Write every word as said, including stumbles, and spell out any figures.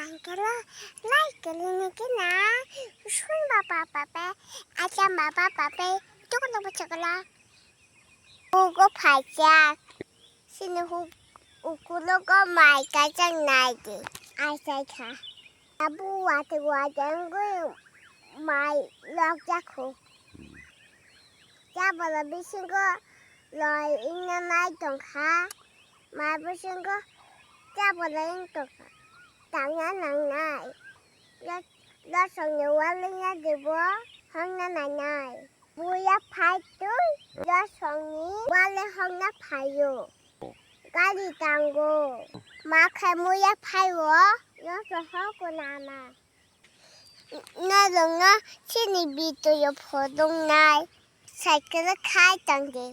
Angkela lai kelini kina sun baba bape, acha baba bape, tukula bachakala. Ugo phaijak, sini huk ukulogo mai kajak nai di, achaikha. Abu wati wati angui mai lokjakhu. Chabala bisingo loi wngna nai tongkha, mai bisingo chabala wng tongkha, tangna nangnai. Lo-, losongni wal wngya dibo hongna nainai. Buya phai twi losongni wal wngna phaio. Gari tango. Ma khe muya phaio, losong hoko nana. Norokno chini video phunuknai cycle khai tongdi.